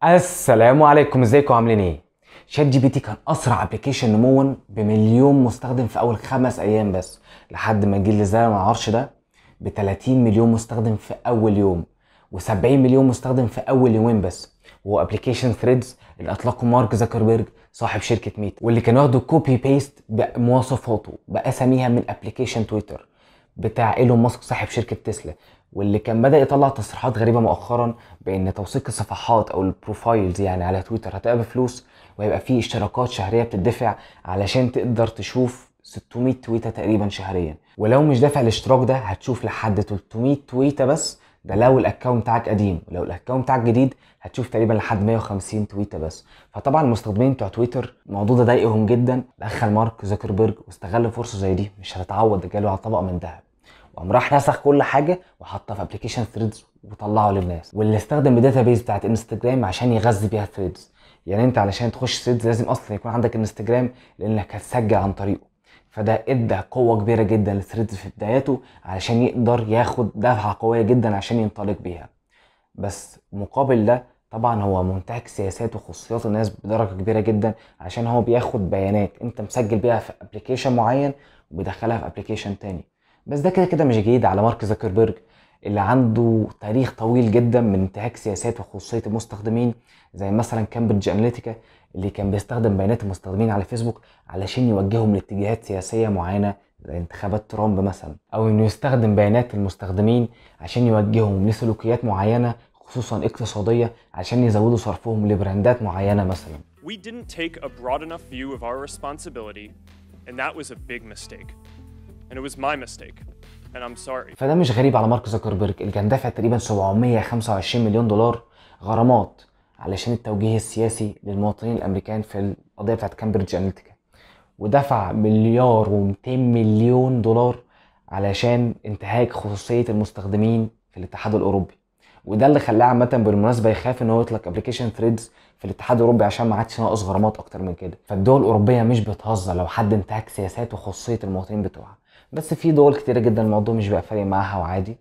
السلام عليكم، ازيكم عاملين ايه؟ ChatGPT كان اسرع application نموا بمليون مستخدم في اول 5 ايام بس، لحد ما جه اللي زي ما العرش ده ب 30 مليون مستخدم في اول يوم، و70 مليون مستخدم في اول يومين بس. وهو application Threads اللي اطلقه مارك زكربيرج صاحب شركة ميتا، واللي كان واخده copy paste بمواصفاته باساميها من application تويتر بتاع ايلون ماسك صاحب شركة تسلا، واللي كان بدأ يطلع تصريحات غريبة مؤخرا بان توثيق الصفحات او ال profiles يعني على تويتر هتبقى بفلوس، وهيبقى فيه اشتراكات شهرية بتدفع علشان تقدر تشوف 600 تويته تقريبا شهريا، ولو مش دافع الاشتراك ده هتشوف لحد 300 تويته بس، ده لو ال account بتاعك قديم. لو ال account بتاعك جديد هتشوف تقريبا لحد 150 تويته بس. فطبعا المستخدمين بتوع تويتر الموضوع ده ضايقهم جدا. دخل مارك زكربيرج واستغل فرصة زي دي مش هتتعوض، جاله على طبق من ذهب، وقام راح نسخ كل حاجة وحطها في application Threads وطلعه للناس، واللي استخدم ال database بتاعت انستجرام عشان يغذي بيها Threads. يعني انت علشان تخش Threads لازم اصلا يكون عندك انستجرام لانك هتسجل عن طريقه. فده ادى قوة كبيرة جدا ل Threads في بداياته علشان يقدر ياخد دفعه قوية جدا عشان ينطلق بيها. بس مقابل ده طبعا هو منتهك سياسات وخصوصيات الناس بدرجة كبيرة جدا، عشان هو بياخد بيانات انت مسجل بيها في application معين وبيدخلها في application تاني. بس ده كده كده مش جديد على مارك زكربيرج اللي عنده تاريخ طويل جدا من انتهاك سياسات وخصوصيه المستخدمين، زي مثلا كامبريدج اناليتيكا اللي كان بيستخدم بيانات المستخدمين على فيسبوك علشان يوجههم لاتجاهات سياسية معينة زي انتخابات ترامب مثلا، او انه يستخدم بيانات المستخدمين عشان يوجههم لسلوكيات معينة خصوصا اقتصادية عشان يزودوا صرفهم لبراندات معينة مثلا. We didn't take a broad enough view of our responsibility and that was a big mistake. And it was my mistake. And I'm sorry. فده مش غريب على مارك زكربيرج اللي كان دافع تقريبا 725 مليون دولار غرامات علشان التوجيه السياسي للمواطنين الامريكان في القضية بتاعت كامبريدج اناليتيكا، ودفع 1,200,000,000 دولار علشان انتهاك خصوصية المستخدمين في الاتحاد الاوروبي. وده اللي خلاه عامة بالمناسبة يخاف ان هو يطلق application Threads في الاتحاد الاوروبي عشان ما عادش ناقص غرامات اكتر من كده. فالدول الاوروبية مش بتهزر لو حد انتهك سياسات وخصوصيه المواطنين بتوعها، بس في دول كتيرة جدا الموضوع مش بقى فارق معاها وعادي،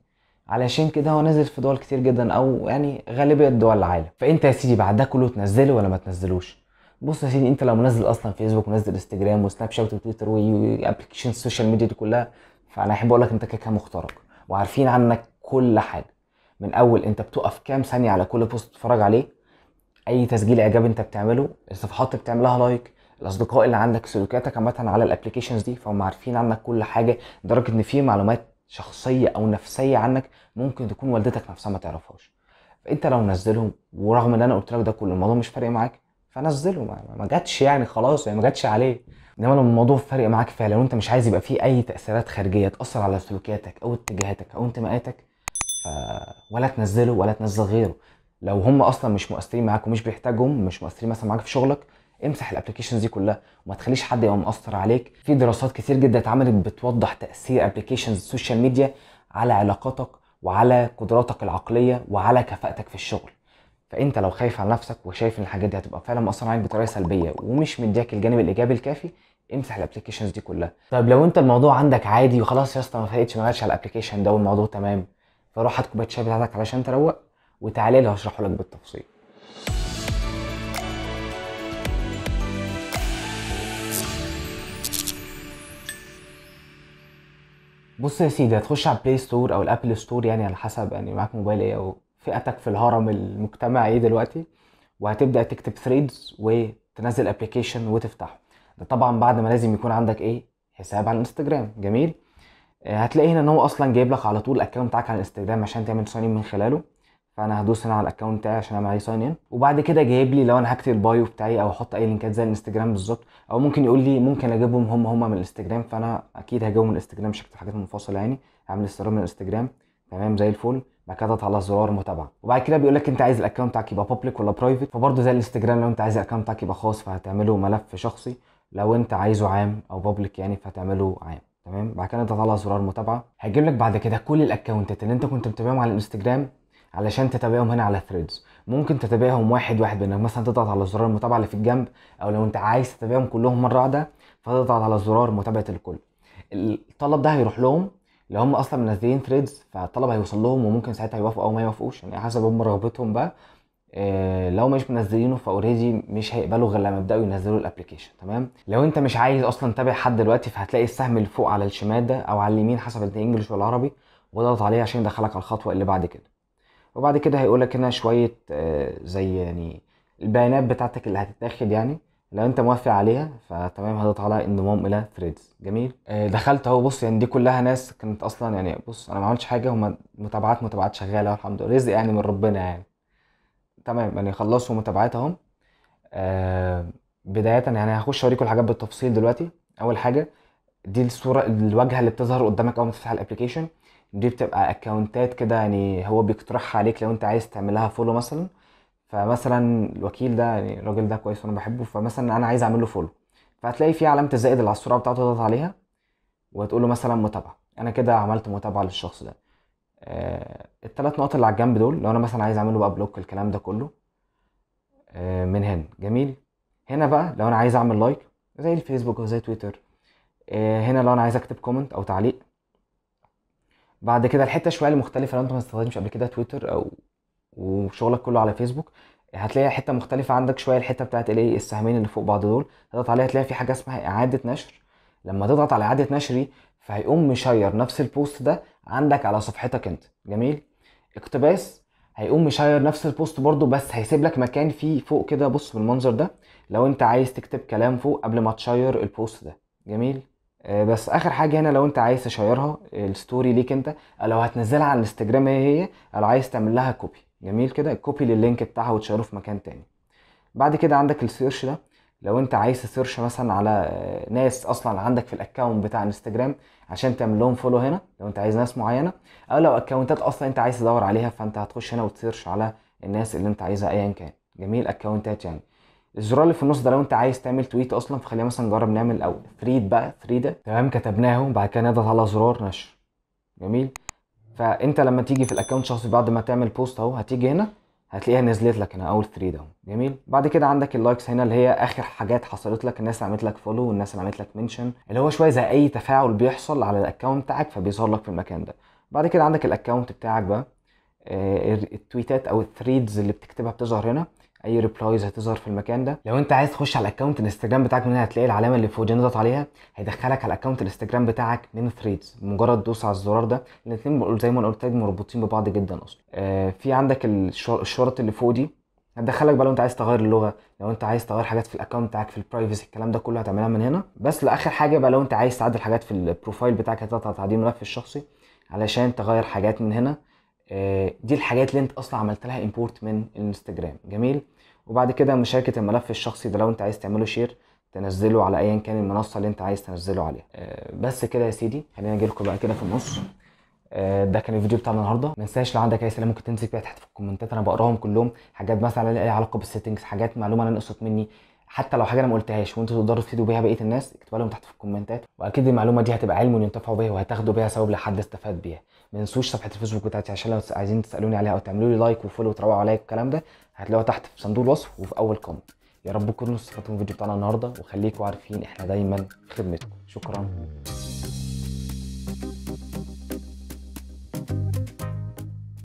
علشان كده هو نازل في دول كتير جدا او يعني غالبية دول العالم. فانت يا سيدي بعد ده كله تنزله ولا ما تنزلوش؟ بص يا سيدي، انت لو منزل اصلا فيسبوك ونزل انستجرام وسناب شات وتويتر و application ال social media دي كلها، فانا احب اقول لك انت كده مخترق وعارفين عنك كل حاجة، من اول انت بتقف كام ثانية على كل post تتفرج عليه، اي تسجيل اعجاب انت بتعمله، الصفحات اللي بتعملها like، الاصدقاء اللي عندك، سلوكياتك عامة على ال applications دي، فهم عارفين عنك كل حاجة، لدرجة ان في معلومات شخصية او نفسية عنك ممكن تكون والدتك نفسها ما تعرفهاش. فانت لو نزلهم، ورغم ان انا قلت لك ده كله الموضوع مش فارق معاك، فنزله، ما جاتش يعني خلاص، يعني ما جاتش عليه. انما لو الموضوع فارق معاك فعلا وانت مش عايز يبقى فيه اي تاثيرات خارجية تاثر على سلوكياتك او اتجاهاتك او انتماءاتك، ولا تنزله ولا تنزل غيره. لو هم اصلا مش مؤثرين معاك ومش بيحتاجهم، مش مؤثرين مثلا معاك في شغلك، امسح ال applications دي كلها وما تخليش حد يبقى مؤثر عليك. في دراسات كتير جدا اتعملت بتوضح تاثير applications ال social media على علاقاتك وعلى قدراتك العقلية وعلى كفاءتك في الشغل. فانت لو خايف على نفسك وشايف ان الحاجات دي هتبقى فعلا مؤثرة عليك بطريقة سلبية ومش مدياك الجانب الايجابي الكافي، امسح ال applications دي كلها. طيب لو انت الموضوع عندك عادي وخلاص يا اسطى ما فرقتش، ما جاتش على ال application ده والموضوع تمام، فروح هات كوباية شاي بتاعتك علشان تروق وتعالى لي هشرحه لك بالتفصيل. بص يا سيدي، هتخش على ال Play Store او ال Apple Store، يعني على حسب يعني معاك موبايل ايه او فئتك في الهرم المجتمعي ايه دلوقتي، وهتبدا تكتب Threads وتنزل application وتفتحه. ده طبعا بعد ما لازم يكون عندك ايه، حساب على الانستجرام. جميل. هتلاقي هنا ان هو اصلا جايب لك على طول ال account بتاعك على الانستجرام عشان تعمل sign in من خلاله. فانا هدوس هنا على ال account بتاعي عشان اعمل عليه sign in، وبعد كده جايب لي لو انا هكتب ال bio بتاعي او احط اي لينكات زي الانستجرام بالظبط، او ممكن يقول لي ممكن اجيبهم هم من الانستجرام، فانا اكيد هجيبهم من الانستجرام، مش هكتب حاجات منفصلة يعني، هعمل استيراد من الانستجرام. تمام زي الفل. بعد كده اضغط على زرار متابعه، وبعد كده بيقول لك انت عايز ال account بتاعك يبقى public ولا private. فبرده زي الانستجرام لو انت عايز ال account بتاعك يبقى خاص فهتعمله ملف شخصي، لو انت عايزه عام او public يعني فهتعمله عام. تمام. بعد كده اضغط على زرار متابعه، هيجيب لك بعد كده كل الاكونتات اللي انت كنت متابعهم على الانستجرام علشان تتابعهم هنا على Threads. ممكن تتابعهم واحد واحد بانك مثلا تضغط على زرار المتابعة اللي في الجنب، او لو انت عايز تتابعهم كلهم مرة واحدة فتضغط على زرار متابعه الكل. الطلب ده هيروح لهم لو هم اصلا منزلين Threads، فالطلب هيوصل لهم وممكن ساعتها يوافقوا او ما يوافقوش يعني حسب هم رغبتهم بقى. لو مش منزلينه ف already مش هيقبلوا غير لما يبداوا ينزلوا ال application. تمام، لو انت مش عايز اصلا تتابع حد دلوقتي فهتلاقي السهم اللي فوق على الشمال ده او على اليمين حسب انت English ولا عربي، واضغط عليه عشان يدخلك على الخطوة اللي بعد كده. وبعد كده هيقولك هنا شوية زي يعني البيانات بتاعتك اللي هتتاخد، يعني لو انت موافق عليها فتمام هتضغط على انضمام الى Threads. جميل، دخلت اهو. بص يعني دي كلها ناس كانت اصلا يعني بص انا ما عملتش حاجة، هما متابعات شغالة الحمد لله، رزق يعني من ربنا يعني. تمام، يعني خلصوا متابعات اهم. بداية يعني هخش اوريكم الحاجات بالتفصيل دلوقتي. اول حاجة دي الصورة الواجهة اللي بتظهر قدامك اول ما تفتح ال application، دي بتبقى account ات كده يعني هو بيقترحها عليك لو انت عايز تعملها follow مثلا. فمثلا الوكيل ده يعني الراجل ده كويس وانا بحبه، فمثلا انا عايز اعمل له follow، فهتلاقي في علامة الزائد اللي على الصورة بتاعته تضغط عليها وتقول له مثلا متابعه. انا كده عملت متابعه للشخص ده. الثلاث نقط اللي على الجنب دول لو انا مثلا عايز اعمله بقى block الكلام ده كله من هنا. جميل، هنا بقى لو انا عايز اعمل like زي الفيسبوك او زي تويتر. هنا لو انا عايز اكتب comment او تعليق. بعد كده الحتة شوية المختلفة لو انت ما استخدمتش قبل كده تويتر او وشغلك كله على فيسبوك هتلاقي حتة مختلفة عندك شوية، الحتة بتاعت الايه السهمين اللي فوق بعض دول تضغط عليها تلاقي في حاجة اسمها اعاده نشر. لما تضغط على اعاده نشر فهيقوم مشير نفس ال post ده عندك على صفحتك انت. جميل، اقتباس هيقوم مشير نفس ال post برده، بس هيسيب لك مكان فيه فوق كده بص بالمنظر ده لو انت عايز تكتب كلام فوق قبل ما تشير ال post ده. جميل، بس اخر حاجة هنا لو انت عايز تشيرها ال story ليك انت، لو هتنزلها على الانستجرام هي لو عايز تعمل لها copy. جميل كده، copy لل link بتاعها وتشيره في مكان تاني. بعد كده عندك ال search ده لو انت عايز ت search مثلا على ناس اصلا عندك في ال account بتاع انستجرام عشان تعمل لهم follow هنا لو انت عايز ناس معينة، او لو account ات اصلا انت عايز تدور عليها فانت هتخش هنا وت search على الناس اللي انت عايزها ايا كان. جميل، account ات يعني. الزرار اللي في النص ده لو انت عايز تعمل tweet اصلا، فخلينا مثلا نجرب نعمل او thread بقى، thread تمام كتبناه، بعد كده نضغط على زرار نشر. جميل، فانت لما تيجي في ال account الشخصي بعد ما تعمل post اهو هتيجي هنا هتلاقيها نزلت لك هنا اول thread اهو. جميل، بعد كده عندك ال likes هنا اللي هي اخر حاجات حصلت لك، الناس اللي عملت لك follow والناس اللي عملت لك mention، اللي هو شوية زي اي تفاعل بيحصل على ال account بتاعك فبيظهر لك في المكان ده. بعد كده عندك ال account بتاعك بقى، ال tweet ات او ال threads اللي بتكتبها بتظهر هنا، اي replies هتظهر في المكان ده. لو انت عايز تخش على ال account الانستجرام بتاعك من هنا هتلاقي العلامة اللي فوق دي نضغط عليها هيدخلك على account الانستجرام بتاعك من Threads، مجرد دوس على الزرار ده. الاثنين زي ما انا قلت لك مربوطين ببعض جدا اصلا. في عندك الشرط اللي فوق دي هتدخلك بقى لو انت عايز تغير اللغة، لو انت عايز تغير حاجات في ال account بتاعك في ال privacy، الكلام ده كله هتعملها من هنا. بس لاخر حاجة بقى لو انت عايز تعدل حاجات في ال profile بتاعك هتضغط على تعديل الملف الشخصي علشان تغير حاجات من هنا. دي الحاجات اللي انت اصلا عملت لها import من الانستجرام. جميل، وبعد كده مشاركة الملف الشخصي ده لو انت عايز تعمله share تنزله على ايا كان المنصة اللي انت عايز تنزله عليها. بس كده يا سيدي، خلينا اجي لكم بقى كده في النص. ده كان الفيديو بتاعنا النهارده. ما تنساش لو عندك اي اسئلة ممكن تنزل بيها تحت في ال comment ات، انا بقراهم كلهم. حاجات مثلا ليها علاقة بال settings، حاجات معلومة انا نقصت مني، حتى لو حاجة انا ما قلتهاش وانتوا تقدروا تفيدوا بيها بقية الناس اكتبها لهم تحت في ال comment ات، واكيد المعلومة دي هتبقى علم ينتفعوا بيها وهتاخدوا بيها ثواب لحد استفاد بيها. ما تنسوش صفحة الفيسبوك بتاعتي عشان لو عايزين تسالوني عليها او تعملوا لي like و follow وتروقوا عليا الكلام ده هتلاقوها تحت في صندوق الوصف وفي اول comment. يا رب تكونوا استفدتوا من الفيديو بتاعنا النهارده، وخليكم عارفين احنا دايما في خدمتكم. شكرا.